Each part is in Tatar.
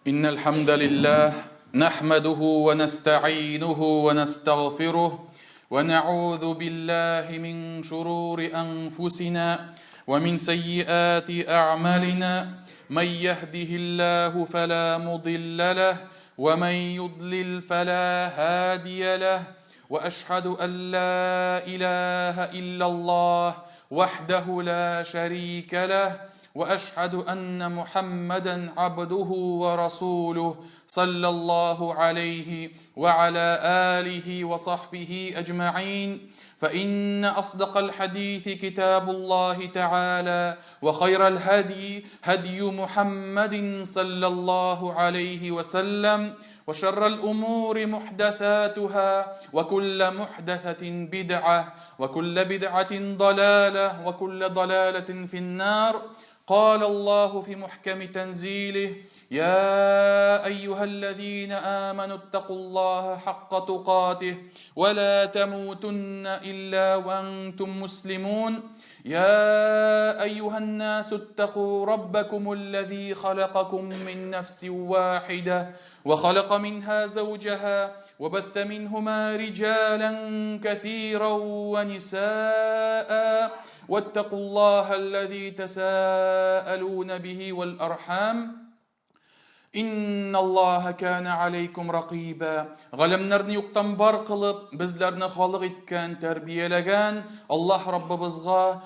إن الحمد لله نحمده ونستعينه ونستغفره ونعوذ بالله من شرور أنفسنا ومن سيئات أعمالنا من يهده الله فلا مضل له ومن يضلل فلا هادي له وأشهد أن لا إله إلا الله وحده لا شريك له واشهد ان محمدا عبده ورسوله صلى الله عليه وعلى اله وصحبه اجمعين فان اصدق الحديث كتاب الله تعالى وخير الهدي هدي محمد صلى الله عليه وسلم وشر الامور محدثاتها وكل محدثه بدعه وكل بدعه ضلاله وكل ضلاله في النار قال الله في محكم تنزيله يا ايها الذين امنوا اتقوا الله حق تقاته ولا تموتن الا وانتم مسلمون يا ايها الناس اتقوا ربكم الذي خلقكم من نفس واحده وخلق منها زوجها وبث منهما رجالا كثيرا ونساء واتقوا الله الذي تساءلون به والارحام إن الله كان عليكم رقيبا Галәмнәрне юктан бар кылып, безләрне халык иткән, тәрбияләгән Аллаһ Раббыбызга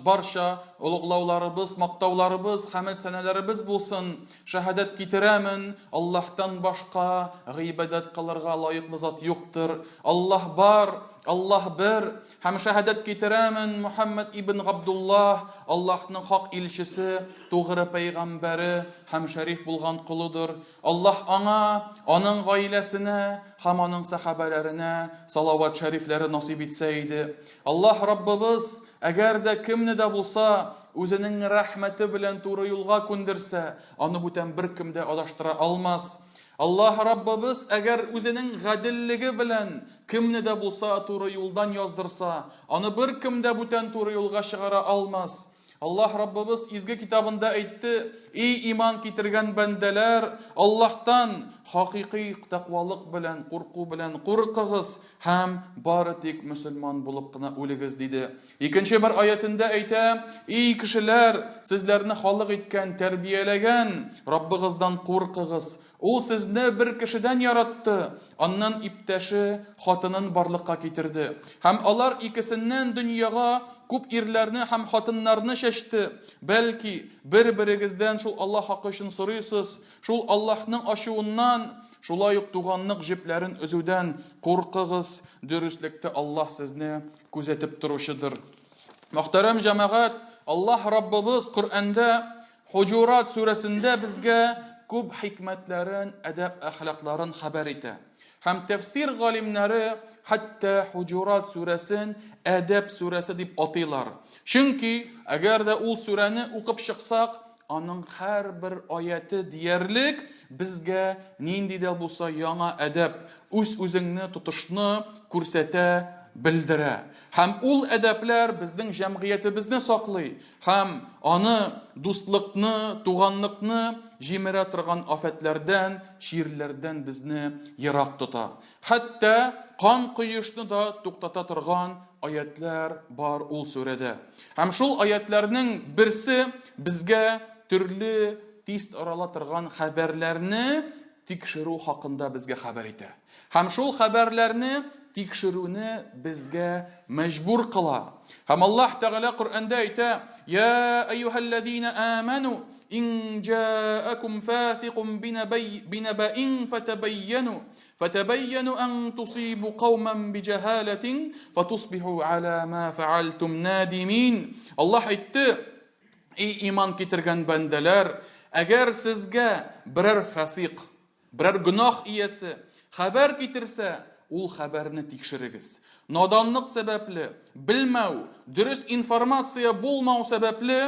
барча олуглауларыбыз, мактауларыбыз, хәмд сәнәләребез булсын. Шәһадәт китерәмен, Аллаһтан башка гыйбадәт кылырга лаеклы зат юктыр. Аллаһ бар, Аллаһ бер, Һәм шәһадәт китерәмен, Мөхәммәд ибн Габдуллаһ, Аллаһның хак илчесе, тугры пәйгамбәре һәм шәриф булган колыдыр. Аллаһ аңа, аның гаиләсенә һәм аның сәхабәләренә салават шәрифләре насыйп итсә иде. Аллаһ Раббыбыз, әгәр дә кемне дә булса үзенең рәхмәте белән туры юлга күндерсә, аны бүтән беркем дә адаштыра алмас. Аллаһ Раббыбыз әгәр үзенең гаделлеге белән кемне дә булса туры юлдан яздырса, аны беркем дә бүтән туры юлга чыгара алмас. Аллаһ Раббыбыз изге китабында әйтте, Ий иман китергән бәндәләр, Аллаһтан хакыйкый тәкъвалык белән, курку белән куркыгыз һәм бары тик мөселман булып кына үлегез, диде. Икенче бер аятендә әйтә, Ий кешеләр, сезләрне халык иткән, тәрбияләгән Раббыгыздан куркыгыз. Ул сезне бер кешедән яратты, аннан иптәше, хатынын барлыкка китерде. Һәм алар икесеннән дөньяга күп ирләрне һәм хатыннарны чәчте. Бәлки, бер-берегездән шул Аллаһ хакы өчен сорыйсыз, шул Аллаһның ачуыннан, шулай ук туганлык җепләрен өзүдән куркыгыз, дөреслектә Аллаһ сезне күзәтеп торучыдыр. Мөхтәрәм җәмәгать, Аллаһ Раббыбыз Коръәндә Хуҗурат сүрәсендә безгә күп хикмәтләрен, әдәп-әхлакларын хәбәр итә. Һәм тәфсир галимнәре хәтта Хуҗурат сүрәсен әдәп сүрәсе дип атыйлар. Чөнки әгәр дә ул сүрәне укып чыксак, аның һәрбер аяте диярлек безгә нинди дә булса яңа әдәп, үз-үзеңне тотышны күрсәтә, белдерә. Һәм ул әдәпләр безнең җәмгыятебезне саклый, Һәм аны дуслыкны, туганлыкны җимерә торган афәтләрдән, чирләрдән безне ерак тота. Хәтта кан коешны да туктата торган аятлар бар ул сүрәдә. Һәм шул аятларның берсе безгә төрле тиз тарала торган хәбәрләрне тикшерү хакында безгә хәбәр итә. Һәм шул хәбәрләрне тикшерүне безгә мәҗбүр кыла. Һәм Аллаһ Тәгалә Коръәндә әйтә: "Я әйюһәлләзина аману, ин җаакум фасикун бинабаин фатабайяну, фатабайяну ан тусибу кауман биҗаһалатин фатусбиху аля ма фаальтум надимин." Аллаһ әйтте: "Эй иман китергән бәндәләр, әгәр сезгә берәр фасик, Берәр гөнаһ иясе хәбәр китерсә, ул хәбәрне тикшерегез. Наданлык сәбәпле, белмәү, дөрес информация булмау сәбәпле,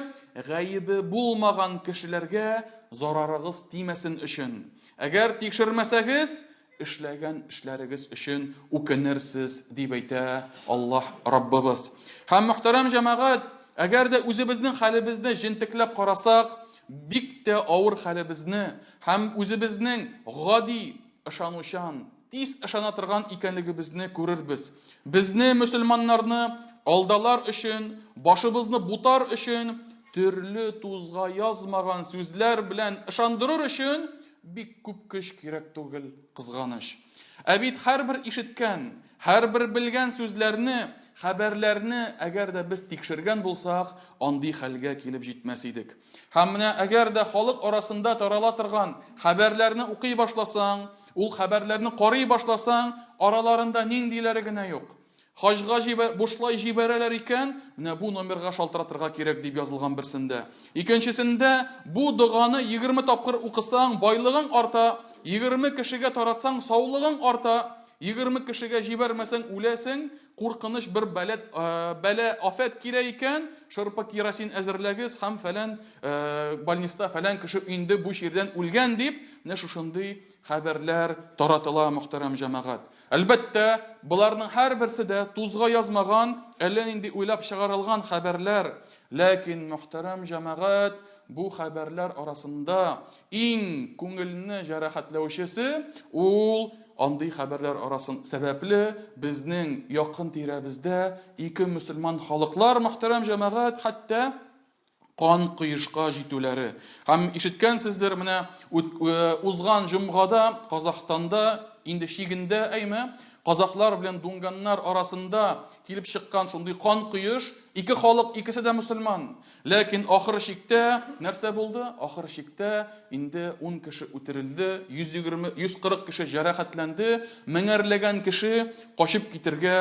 гаебе булмаган кешеләргә зарарыгыз тимәсен өчен. Әгәр тикшермәсәгез, эшләгән эшләрегез өчен үкенерсез, дип әйтә Аллаһ Раббыбыз. Һәм мөхтәрәм җәмәгать, әгәр дә үзебезнең хәлебезне җентекләп карасак, бик бик тә авыр хәлебезне һәм үзебезнең гади, ышанучан, тиз ышана торган икәнлегебезне күрербез. Безне, мөселманнарны, алдалар өчен, башыбызны бутар өчен, төрле тузга язмаган сүзләр белән ышандырыр өчен бик күп көч кирәк түгел, кызганыч. Ә бит һәрбер ишеткән, һәрбер белгән сүзләрне, хәбәрләрне әгәр дә без тикшергән булсак, андый хәлгә килеп җитмәс идек. Һәм менә әгәр дә халык арасында тарала торган хәбәрләрне укый башласаң, ул хәбәрләрне карый башласаң, араларында ниндиләре генә юк. Хаҗга җибәр, бушлай җибәрәләр икән, менә бу номерга шалтыратырга кирәк дип язылган берсендә. Икенчесендә бу доганы 20 тапкыр укысаң, байлыгың арта, 20 кешегә таратсаң, саулыгың арта, 20 кешегә җибәрмәсәң, үләсең, куркыныч бер бәлә, бәлә афәт килә икән, шырпы керосин әзерләгез һәм фәлән больниста фәлән кеше инде бу чирдән үлгән дип, менә шушындый хәбәрләр таратыла, мөхтәрәм җәмәгать. Әлбәттә, боларның һәрберсе дә тузга язмаган, әллә нинди уйлап чыгарылган хәбәрләр. Ләкин, мөхтәрәм җәмәгать, бу хәбәрләр арасында иң күңелне җәрәхәтләүчесе ул андый хәбәрләр арасын сәбәпле безнең якын тирәбездә ике мөселман халыклар, мөхтәрәм җәмәгать, хәтта кан коешка җитүләре. Һәм ишеткәнсездер, менә узган җомгада Казахстанда, инде чигендә, әйме, казахлар белән дунганнар арасында килеп чыккан шундый кан коеш, ике халык, икесе дә мөселман. Ләкин ахыр чиктә нәрсә булды? Ахыр чиктә инде 10 кеше үтерелде, 120, 140 кеше җәрәхәтләнде, меңәрләгән кеше качып китергә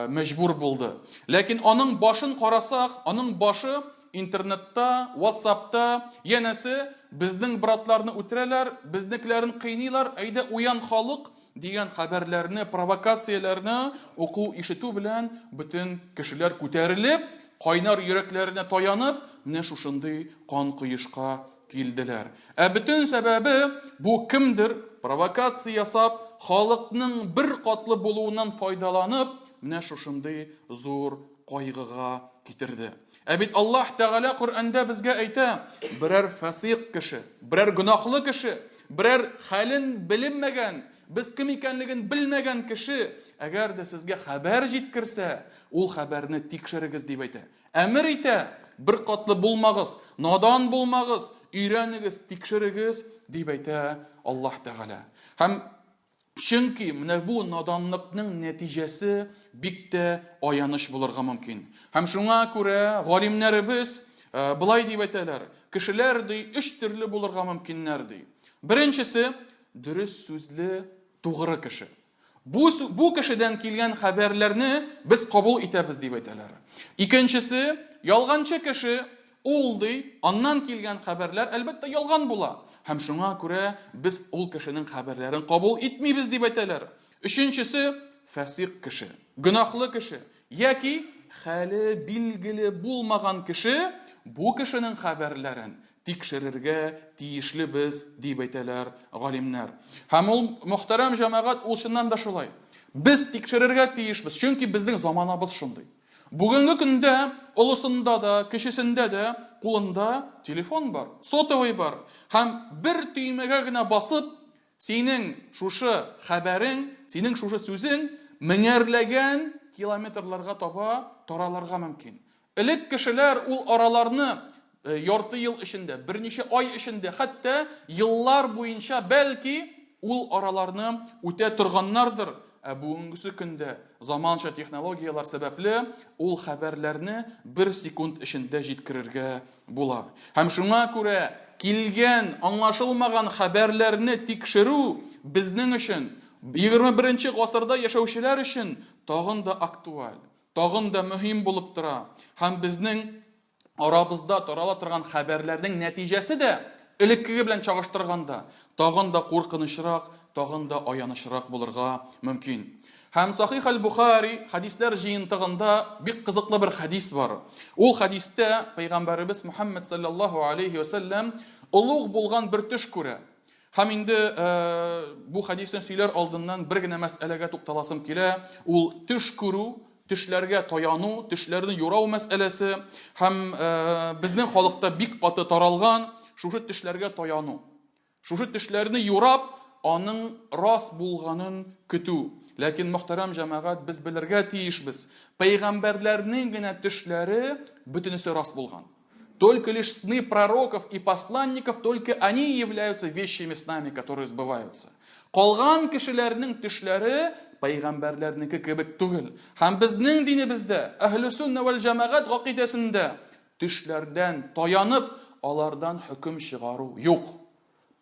мәҗбүр булды. Ләкин аның башын карасак, аның башы интернетта, WhatsAppта, янәсе, безнең братларны үтерәләр, безнекеләрен кыйныйлар, әйдә уян халык дигән хәбәрләрне, провокацияләрне уку, ишетү белән бөтен кешеләр күтәрелеп, кайнар йөрәкләренә таянып, менә шушындый кан коешка килделәр. Ә бөтен сәбәбе бу кемдер провокация ясап, халыкның бер катлы булуыннан файдаланып, менә шушындый зур кайгыга китерде. Ә бит Аллаһ Тәгалә Коръәндә безгә әйтә, берәр фасыйк кеше, берәр гөнаһлы кеше, берәр хәлен беленмәгән, без кем икәнлеген белмәгән кеше, әгәр дә сезгә хәбәр җиткерсә, ул хәбәрне тикшерегез дип әйтә. Әмер итә, беркатлы булмагыз, надан булмагыз, өйрәнегез, тикшерегез, дип әйтә Аллаһ Тәгалә. Һәм чөнки менә бу наданлыкның нәтиҗәсе бик тә аяныч булырга мөмкин. Һәм шуңа күрә галимнәребез э, былай дип әйтәләр, кешеләр ди өч төрле булырга мөмкиннәр ди. Беренчесе дөрес сүзле тугры кеше. Бу, бу кешедән килгән хәбәрләрне без кабул итәбез дип әйтәләр. Икенчесе, ялганчы кеше, ул ди, аннан килгән хәбәрләр әлбәттә ялган була. Һәм шуңа күрә без ул кешенең хәбәрләрен кабул итмибез дип әйтәләр. Өченчесе, фәсыйк кеше, гөнаһлы кеше яки хәле билгеле булмаган кеше, бу кешенең хәбәрләрен тикшерергә тиешлебез, дип әйтәләр галимнәр. Һәм ул, мөхтәрәм җәмәгать, ул чыннан да шулай. Без тикшерергә тиешбез, чөнки безнең заманабыз шундый. Бүгенге көндә олысында да, кечесендә дә кулында телефон бар, сотовый бар. Һәм бер төймәгә генә басып, синең шушы хәбәрең, синең шушы сүзең меңәрләгән километрларга таба таралырга мөмкин. Элек кешеләр ул араларны э, ярты ел эчендә, берничә ай эчендә, хәтта еллар буенча бәлки ул араларны үтә торганнардыр. Ә бүгенгесе көндә заманча технологияләр сәбәпле ул хәбәрләрне бер секунд эчендә җиткерергә була. Һәм шуңа күрә килгән аңлашылмаган хәбәрләрне тикшерү безнең өчен 21 гасырда яшәүчеләр өчен тагын да актуаль. Тагын да мөһим булып тора һәм безнең арабызда тарала торган хәбәрләрнең нәтиҗәсе дә элеккеге белән чагыштырганда тагын да куркынычрак, тагын да аянычрак булырга мөмкин. Һәм Сахих аль-Бухари хәдисләр җыентыгында бик кызыклы бер хәдис бар. Ул хәдистә пәйгамбәребез Мухаммад саллаллаһу алейхи ва сәлләм олуг булган бер төш күрә. Һәм инде бу хәдисне сөйләр алдыннан бер генә мәсьәләгә тукталасым килә. Ул төш күрү, төшләргә таяну, төшләрне юрау мәсьәләсе һәм безнең халыкта бик каты таралган. шушы төшләргә таяну. Шушы төшләрне юрап, аның рас булганын көтү. Ләкин, мөхтәрәм җәмәгать, без белергә тиешбез, пәйгамбәрләрнең генә төшләре бөтенесе рас булган. Только лишь сны пророков и посланников, только они являются вещими снами, которые сбываются. Калган кешеләрнең төшләре пәйгамбәрләрнеке кебек түгел. Һәм безнең динебездә, әһле сунна вәл җәмәгать гакыйдәсендә төшләрдән таянып, алардан хөкем чыгару юк.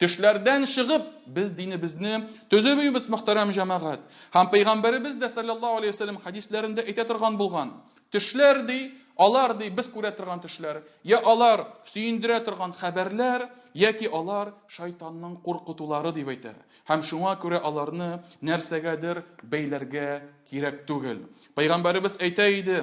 Төшләрдән чыгып, без динебезне төзебибез, мөхтәрәм җәмәгать. Һәм пәйгамбәребез дә саллаллаһу алейһи вәсәлләм хәдисләрендә әйтә торган булган. Төшләр ди, алар ди, без күрә торган төшләр, я алар сөендерә торган хәбәрләр, яки алар шайтанның куркытулары дип әйтә. Һәм шуңа күрә аларны нәрсәгәдер бәйләргә кирәк түгел. Пәйгамбәребез әйтә иде,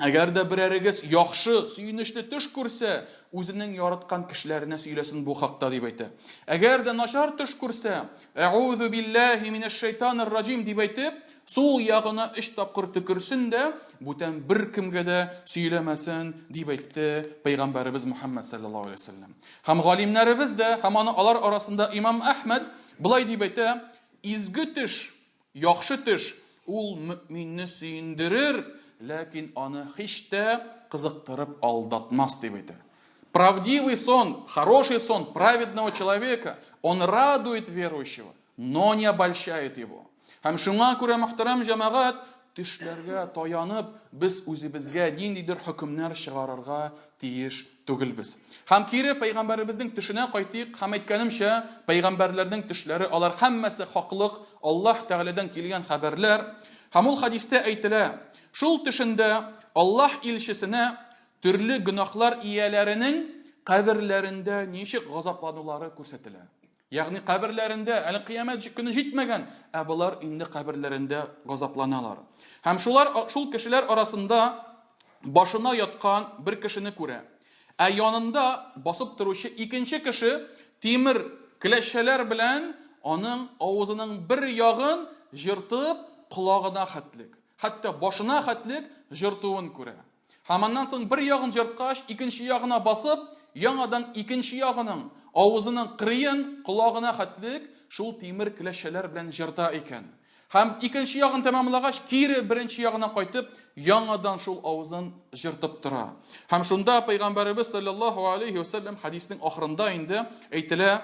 Әгәр дә берәрегез яхшы, сөенечле төш күрсә, үзенең яраткан кешеләренә сөйләсен бу хакта дип әйтә. Әгәр дә начар төш күрсә, әгъузу биллаһи минәш шайтанир раҗим дип әйтеп, сул ягына өч тапкыр төкерсен дә, бүтән беркемгә дә сөйләмәсен дип әйтте пәйгамбәребез Мухаммад саллаллаһу алейһи вәсәлләм. Һәм галимнәребез дә, һәм аны алар арасында имам Әхмәд болай дип әйтә, изге төш Яхшы төш, ул мөэминне сөендерер, ләкин аны һич тә кызыктырып алдатмас, дип әйтә. Правдивый сон, хороший сон праведного человека, он радует верующего, но не обольщает его. Һәм шуңа күрә, мөхтәрәм җәмәгать, төшләргә таянып, без үзебезгә ниндидер хөкемнәр чыгарырга тиеш түгелбез. Һәм кире пәйгамбәребезнең төшенә кайтыйк, һәм әйткәнемчә, пәйгамбәрләрнең төшләре алар һәммәсе хаклык, Аллаһ Тәгаләдән килгән хәбәрләр. Һәм ул хәдистә әйтелә, шул төшендә Аллаһ илчесенә төрле гөнаһлар ияләренең каберләрендә ничек газапланулары күрсәтелә. Ягъни каберләрендә әле кыямәт көне җитмәгән, ә болар инде каберләрендә газапланалар. Һәм шулар шул кешеләр арасында башына яткан бер кешене күрә. Ә янында басып торучы икенче кеше тимер келәшчәләр белән аның авызының бер ягын җыртып колагына хәтлек, хәтта башына хәтлек җыртуын күрә. Һәм аннан соң бер ягын җырткач, икенче ягына басып, яңадан икенче ягының авызының кырыен колагына хәтлек шул тимер келәшчәләр белән җырта икән. Һәм икенче ягын тәмамлагач, кире беренче ягына кайтып, яңадан шул авызын җыртып тора. Һәм шунда пәйгамбәребез саллаллаһу алейхи ва сәлләм хәдиснең ахырында инде әйтелә,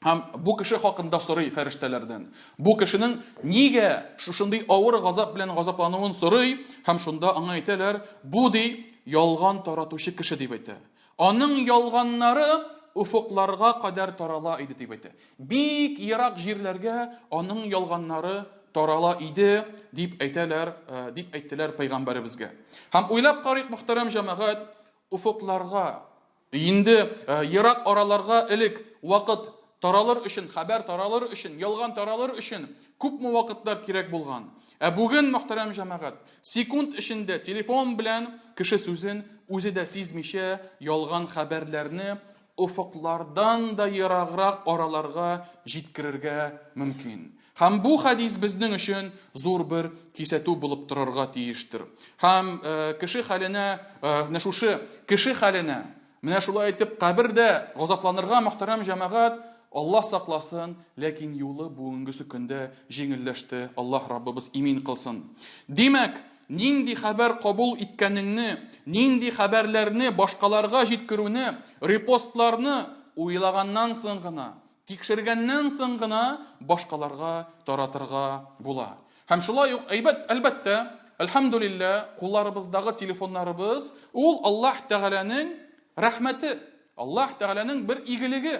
һәм бу кеше хакында сорый фәрештәләрдән. Бу кешенең нигә шушындый авыр газап белән газаплануын сорый, һәм шунда аңа әйтәләр, бу ди ялган таратучы кеше дип әйтә. Аның ялганнары офыкларга кадәр тарала иде дип әйтә. Бик ерак җирләргә аның ялганнары тарала иде дип әйтәләр, э, дип әйттеләр пәйгамбәребезгә. Һәм уйлап карыйк, мөхтәрәм җәмәгать, офыкларга Инде ерак араларга элек вакыт таралыр өчен, хәбәр таралыр өчен, ялган таралыр өчен күпме вакытлар кирәк булган. Ә бүген, мөхтәрәм җәмәгать, секунд эчендә телефон белән кеше сүзен үзе дә сизмичә ялган хәбәрләрне офыклардан да ераграк араларга җиткерергә мөмкин. Һәм бу хәдис безнең өчен зур бер кисәтү булып торырга тиештер. Һәм э, кеше хәленә, э, менә шушы кеше хәленә, менә шулай итеп кабердә газапланырга мөхтәрәм җәмәгать, Аллаһ сакласын, ләкин юлы бүгенгесе көндә җиңелләште. Аллаһ Раббыбыз имин кылсын. Димәк, нинди хәбәр кабул иткәнеңне, нинди хәбәрләрне башкаларга җиткерүне, репостларны уйлаганнан соң гына, Тикшергәннән соң гына башкаларга таратырга була. Һәм шулай ук, әйбәт, әлбәттә, әлхәмдүлиллә, кулларыбыздагы телефоннарыбыз ул Аллаһ Тәгаләнең рәхмәте, Аллаһ Тәгаләнең бер игелеге.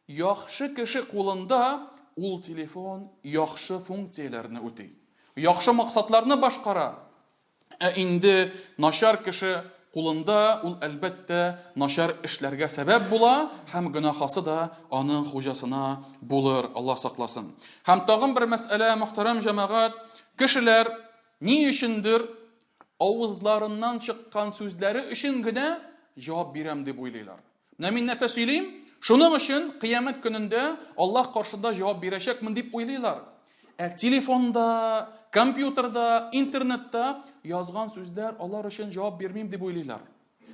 Яхшы кеше кулында ул телефон яхшы функцияләрне үти. Яхшы максатларны башкара. Ә инде начар кеше кулында ул, әлбәттә, начар эшләргә сәбәп була һәм гөнаһасы да аның хуҗасына булыр, Аллаһ сакласын. Һәм тагын бер мәсьәлә, мөхтәрәм җәмәгать, кешеләр ни өчендер авызларыннан чыккан сүзләре өчен генә җавап бирәм дип уйлыйлар. Менә мин нәрсә сөйлим, шуның өчен кыямәт көнендә Аллаһ каршында җавап бирәчәкмен дип уйлыйлар. Ә телефонда, компьютерда, интернетта язган сүзләр алар өчен җавап бирмим дип уйлыйлар.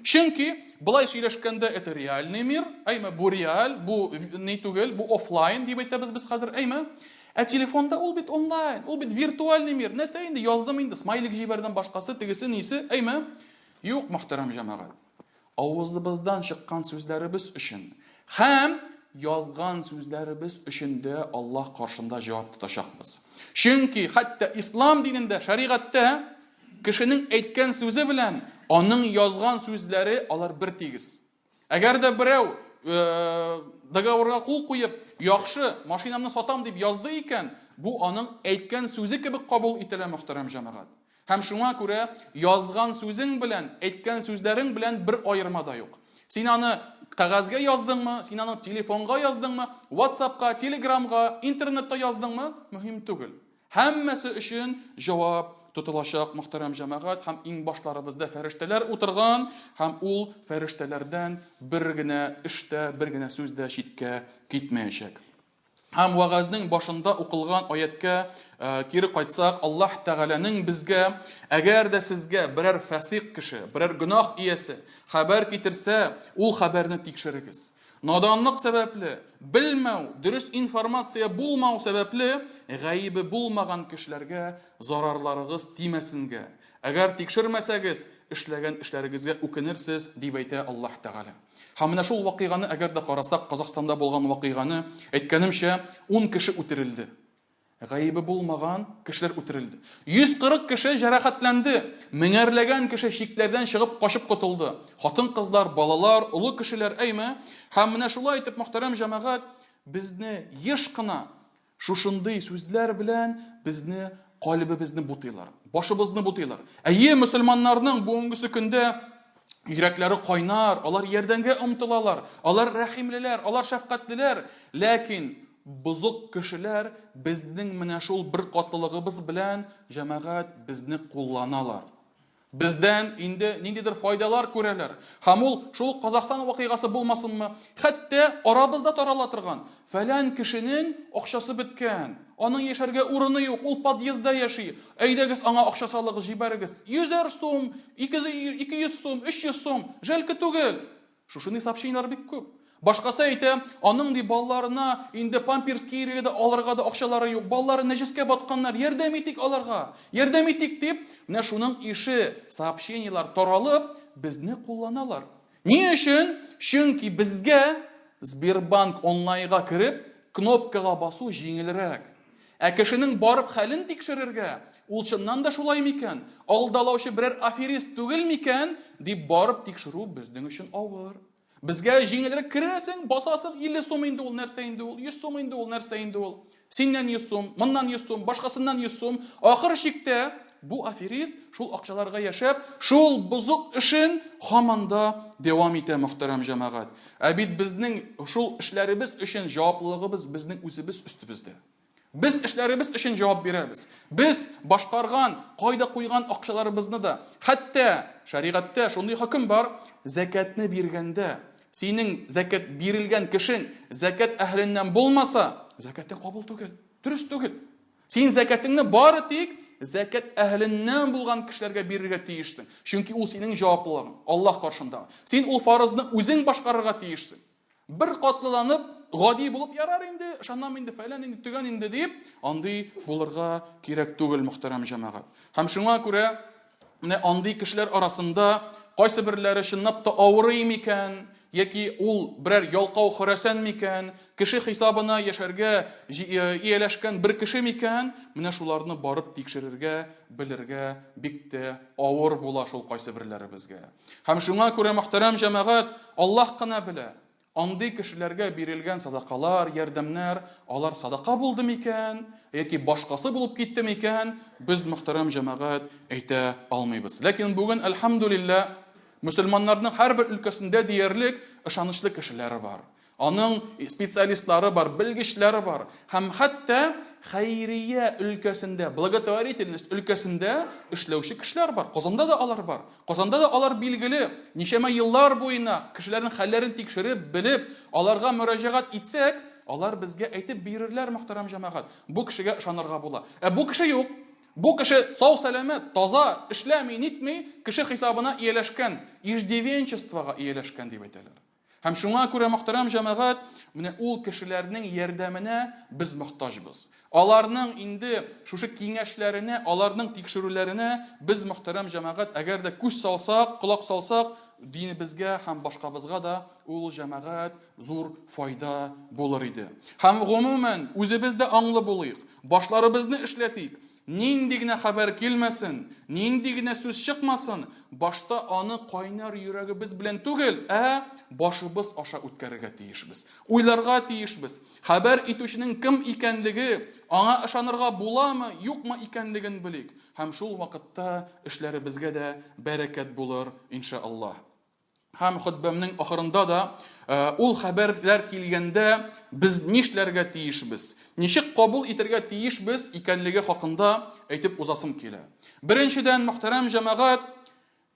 Чөнки былай сөйләшкәндә это реальный мир, әйме, бу реаль, бу ни түгел, бу офлайн дип әйтәбез без хәзер, әйме. Ә телефонда ул бит онлайн, ул бит виртуальный мир. Нәрсә инде яздым инде, смайлик җибәрдем, башкасы, тегесе, нисе, әйме. Юк, мөхтәрәм җәмәгать. Авызыбыздан чыккан сүзләребез өчен һәм язган сүзләребез өчен дә Аллаһ каршында җавап тотачакбыз. Чөнки хәтта ислам динендә, шәригатьтә кешенең әйткән сүзе белән аның язган сүзләре алар бер тигез. Әгәр дә берәү э, договорга кул куеп, яхшы, машинамны сатам дип язды икән, бу аның әйткән сүзе кебек кабул ителә, мөхтәрәм җәмәгать. Һәм шуңа күрә язган сүзең белән, әйткән сүзләрең белән бер аерма да юк. Син аны кәгазьгә яздыңмы, син аны телефонга яздыңмы, WhatsApp-ка, Telegram-га, интернетта яздыңмы, мөһим түгел. Һәммәсе өчен җавап тотылачак, мөхтәрәм җәмәгать, һәм иңбашларыбызда фәрештәләр утырган, һәм ул фәрештәләрдән бер генә эш тә, бер генә сүз дә читкә китмәячәк. Һәм вәгазьнең башында укылган аятькә э, кире кайтсак, Аллаһ Тәгаләнең безгә, әгәр дә сезгә берәр фәсыйк кеше, берәр гөнаһ иясе хәбәр китерсә, ул хәбәрне тикшерегез. Наданлык сәбәпле, белмәү, дөрес информация булмау сәбәпле, гаебе булмаган кешеләргә зарарларыгыз тимәсенгә. Әгәр тикшермәсәгез, эшләгән эшләрегезгә үкенерсез, дип әйтә Аллаһ Тәгалә. Һәм менә шул вакыйганы әгәр дә карасак, Казахстанда булган вакыйганы, әйткәнемчә, 10 кеше үтерелде. Гаебе булмаган кешеләр үтерелде. 140 кеше җәрәхәтләнде. Меңәрләгән кеше чикләрдән чыгып качып котылды. Хатын-кызлар, балалар, олы кешеләр, әйме? Һәм менә шулай итеп, мөхтәрәм җәмәгать, безне еш кына шушындый сүзләр белән безне калебебезне бутыйлар, башыбызны бутыйлар. Әйе, мөселманнарның бүгенгесе көндә йөрәкләре кайнар, алар ярдәмгә омтылалар, алар рәхимлеләр, алар шәфкатьлеләр. Ләкин бозык кешеләр безнең менә шул беркатлылыгыбыз белән, җәмәгать, безне кулланалар. Бездән инде ниндидер файдалар күрәләр. Һәм ул шул ук Казахстан вакыйгасы булмасынмы, хәтта арабызда тарала торган фәлән кешенең акчасы беткән, аның яшәргә урыны юк, ул подъездда яши, әйдәгез аңа акча салыгыз, җибәрегез. Йөзәр сум, 200 сум, 300 сум, жәлке түгел. Шушындый сообщениеләр бик күп. Башкасы әйтә, аның ди балаларына инде памперс киерергә дә алырга да акчалары юк. Балалары нәҗескә батканнар, ярдәм итик аларга. Ярдәм итик дип, менә шуның ише сообщениеләр таралып, безне кулланалар. Ни өчен? Чөнки безгә Сбербанк онлайнга кереп, кнопкага басу җиңелрәк. Ә кешенең барып хәлен тикшерергә, ул чыннан да шулай микән, алдалаучы берәр аферист түгел микән, дип барып тикшерү безнең өчен авыр. Безгә җиңелрәк керәсең, басасың, 50 сум инде ул, нәрсә инде ул, 100 сум инде ул, нәрсә инде ул. Синнән 100 сум, моннан 100 сум, башкасыннан 100 сум. Ахыр чиктә бу аферист шул акчаларга яшәп, шул бозык эшен һаман да дәвам итә, мөхтәрәм җәмәгать. Ә бит безнең шул эшләребез өчен җаваплылыгыбыз безнең үзебез өстебездә. Без эшләребез өчен җавап бирәбез. Без башкарган, кайда куйган акчаларыбызны да, хәтта шәригатьтә шундый хөкем бар, зәкәтне биргәндә, синең зәкәт бирелгән кешең зәкәт әһеленнән булмаса, зәкәтең кабул түгел, дөрес түгел. Син зәкәтеңне бары тик зәкәт әһеленнән булган кешеләргә бирергә тиешсең. Чөнки ул синең җаваплылыгың Аллаһ каршында. Син ул фарызны үзең башкарырга тиешсең. Бер катлыланып, гади булып ярар инде, ышанам инде, фәлән инде, төгән инде дип, андый булырга кирәк түгел, мөхтәрәм җәмәгать. Һәм шуңа күрә менә андый кешеләр арасында кайсы берләре чынлап та авырый микән, яки ул берәр ялкау хөрәсән микән, кеше хисабына яшәргә э, ияләшкән бер кеше микән, менә шуларны барып тикшерергә, белергә бик тә авыр була шул кайсы берләребезгә. Һәм шуңа күрә, мөхтәрәм җәмәгать, Аллаһ кына белә, андый кешеләргә бирелгән садакалар, ярдәмнәр, алар садака булды микән, яки башкасы булып китте микән, без, мөхтәрәм җәмәгать, әйтә алмыйбыз. Ләкин бүген, әлхәмдүлилләһ, мөселманнарның һәрбер өлкәсендә диярлек ышанычлы кешеләре бар. Аның специалистлары бар, белгечләре бар. Һәм хәтта хәйрия өлкәсендә, благотворительность өлкәсендә эшләүче кешеләр бар. Казанда да алар бар. Казанда да алар билгеле. Ничәмә еллар буена кешеләрнең хәлләрен тикшереп, белеп, аларга мөрәҗәгать итсәк, алар безгә әйтеп бирерләр, мөхтәрәм җәмәгать. Бу кешегә ышанырга була. Ә бу кеше юк. Бу кеше сау-сәламәт, таза, эшләми, нитми, кеше хисабына ияләшкән, иждивенчествога ияләшкән дип әйтәләр. Һәм шуңа күрә, мөхтәрәм җәмәгать, менә ул кешеләрнең ярдәменә без мохтаҗбыз. Аларның инде шушы киңәшләренә, аларның тикшерүләренә без, мөхтәрәм җәмәгать, әгәр дә күз салсак, колак салсак, динебезгә һәм башкабызга да ул җәмәгать зур файда булыр иде. Һәм гомумән, үзебез дә аңлы булыйк, башларыбызны эшләтик. Нинди генә хәбәр килмәсен, нинди генә сүз чыкмасын, башта аны кайнар йөрәгебез белән түгел, ә башыбыз аша үткәрергә тиешбез. Уйларга тиешбез. Хәбәр итүченең кем икәнлеге, аңа ышанырга буламы, юкмы икәнлеген белик. Һәм шул вакытта эшләребезгә дә бәрәкәт булыр, иншаАллаһ. Һәм хөтбәмнең ахырында да ул хәбәрләр килгәндә без нишләргә тиешбез, ничек кабул итәргә тиешбез икәнлеге хакында әйтеп узасым килә. Беренчедән, мөхтәрәм җәмәгать,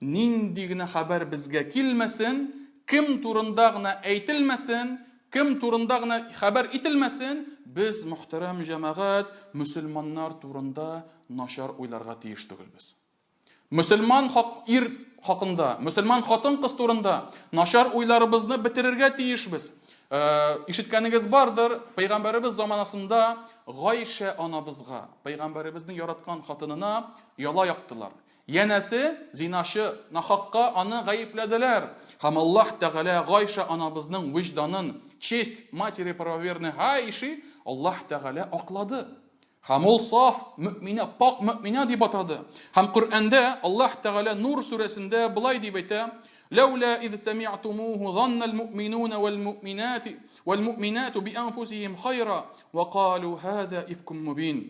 нинди генә хәбәр безгә килмәсен, кем турында гына әйтелмәсен, кем турында гына хәбәр ителмәсен, без, мөхтәрәм җәмәгать, мөселманнар турында начар уйларга тиеш түгелбез. Мөселман хак ир хакында, мөселман хатын-кыз турында начар уйларыбызны бетерергә тиешбез. Э, ишеткәнегез бардыр, пәйгамбәребез заманасында Гайшә анабызга, пәйгамбәребезнең яраткан хатынына яла яктылар. Янәсе, зиначы нахакка аны гаепләделәр. Һәм Аллаһ Тәгалә Гайшә анабызның вөҗданын, честь матери правоверной Гайши, Аллаһ Тәгалә аклады. Һәм ул саф мөэминә, пакь мөэминә дип атады. Һәм Коръәндә Аллаһ Тәгалә Нур сүрәсендә болай дип әйтә: Ләүлә из сәми'тумуху заннал муъминуна вал муъминати вал муъминату би анфусихим хайра ва калу һаза ифкум мубин.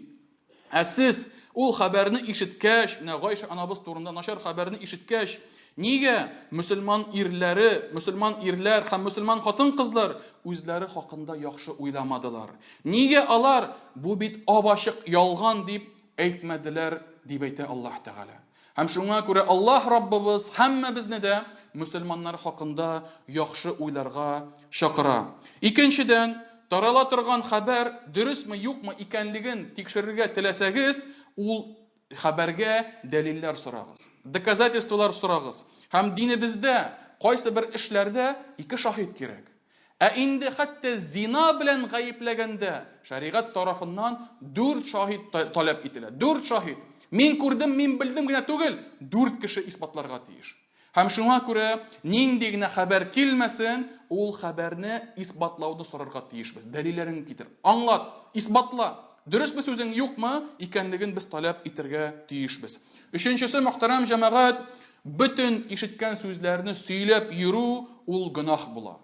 Ә сез ул хәбәрне ишеткәч, менә Гайша анабыз турында начар хәбәрне ишеткәч, Нигә мөселман ирләре, мөселман ирләр һәм мөселман хатын-кызлар үзләре хакында яхшы уйламадылар? Нигә алар бу бит ап-ачык ялган дип әйтмәделәр, дип әйтә Аллаһ Тәгалә. Һәм шуңа күрә Аллаһ Раббыбыз һәммәбезне дә мөселманнар хакында яхшы уйларга чакыра. Икенчедән, тарала торган хәбәр дөресме, юкмы икәнлеген тикшерергә теләсәгез, ул Хәбәргә дәлилләр сорагыз, доказательстволар сорагыз. Һәм динебездә кайсы бер эшләрдә ике шаһит кирәк. Ә инде хәтта зина белән гаепләгәндә шәригать тарафыннан дүрт шаһит таләп ителә. Дүрт шаһит. Мин күрдем, мин белдем генә түгел, дүрт кеше исбатларга тиеш. Һәм шуңа күрә нинди генә хәбәр килмәсен, ул хәбәрне исбатлауны сорарга тиешбез. Дәлилләреңне китер. Аңлат, исбатла. Дөресме сүзең, юкмы икәнлеген без таләп итәргә тиешбез. Өченчесе, мөхтәрәм җәмәгать, бөтен ишеткән сүзләрне сөйләп йөрү ул гөнаһ була.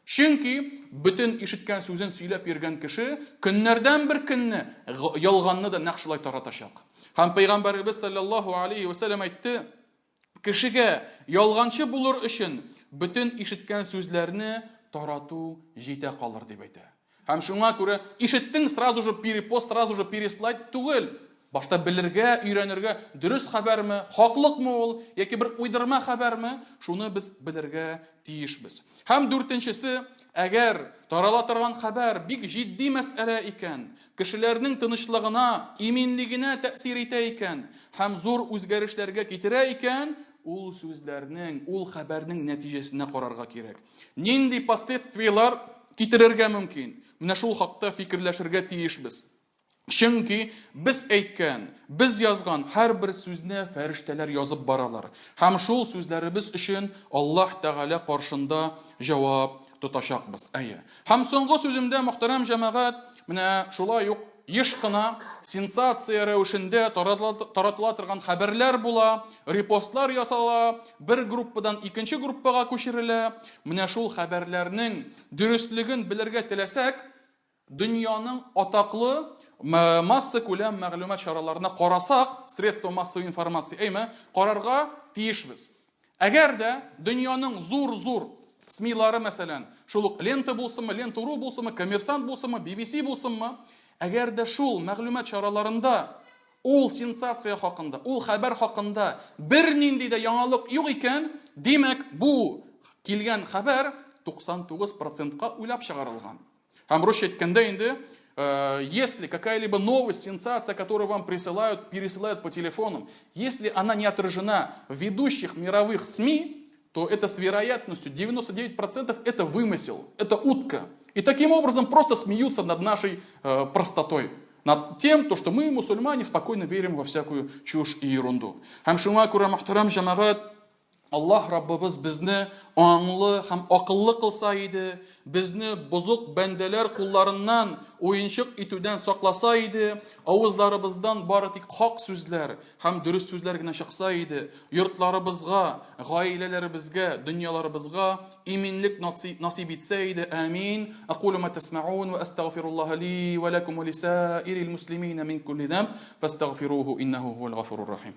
Чөнки бөтен ишеткән сүзен сөйләп йөргән кеше көннәрдән бер көнне ялганны да нәкъ шулай таратачак. Һәм пәйгамбәребез саллаллаһу алейхи ва сәлләм әйтте, кешегә ялганчы булыр өчен бөтен ишеткән сүзләрне тарату җитә калыр дип әйтә. Һәм шуңа күрә ишеттең, сразу же перепост, сразу же переслать түгел. Башта белергә, өйрәнергә, дөрес хәбәрме, хаклыкмы ул, яки бер уйдырма хәбәрме, шуны без белергә тиешбез. Һәм дүртенчесе, әгәр тарала торган хәбәр бик җитди мәсьәлә икән, кешеләрнең тынычлыгына, иминлегенә тәэсир итә икән һәм зур үзгәрешләргә китерә икән, ул сүзләрнең, ул хәбәрнең нәтиҗәсенә карарга кирәк. Нинди последствиеләр китерергә мөмкин? Менә шул хакта фикерләшергә тиешбез. Чөнки без әйткән, без язган һәрбер сүзне фәрештәләр язып баралар. Һәм шул сүзләребез өчен Аллаһ Тәгалә каршында җавап тотачакбыз. Әйе. Һәм соңгы сүземдә, мөхтәрәм җәмәгать, менә шулай ук еш кына сенсация рәвешендә таратыла торган хәбәрләр була, репостлар ясала, бер группадан икенче группага күчерелә. Менә шул хәбәрләрнең дөреслеген белергә теләсәк, Дөньяның атаклы массакүләм мәгълүмат чараларына карасак, средства массовой информации, әйме, карарга тиешбез. Әгәр дә дөньяның зур-зур СМИлары, мәсәлән, шул ук Лента булсынмы, Лента.ру булсынмы, Коммерсант булсынмы, BBC булсынмы, әгәр дә шул мәгълүмат чараларында ул сенсация хакында, ул хәбәр хакында бернинди дә яңалык юк икән, димәк, бу килгән хәбәр 99 процентка уйлап чыгарылган. Һәм русча әйткәндә инде, Если какая-либо новость, сенсация, которую вам присылают, пересылают по телефонам, если она не отражена в ведущих мировых СМИ, то это с вероятностью 99% это вымысел, это утка. И таким образом просто смеются над нашей простотой. Над тем, то, что мы, мусульмане, спокойно верим во всякую чушь и ерунду. Һәм шуңа күрә, мөхтәрәм җәмәгать, Аллаһ Раббыбыз безне аңлы һәм акыллы кылса иде, безне бозык бәндәләр кулларыннан уенчык итүдән сакласа иде, авызларыбыздан бары тик хак сүзләр һәм дөрес сүзләр генә чыкса иде, йортларыбызга, гаиләләребезгә, дөньяларыбызга иминлек насыйп итсә иде. Амин. Акулу ма тасмаун ва астагфируллаһа ли ва лакум ва лисаирил муслимина мин кулли замб фастагфируһу иннаху хуал гафурур рахим.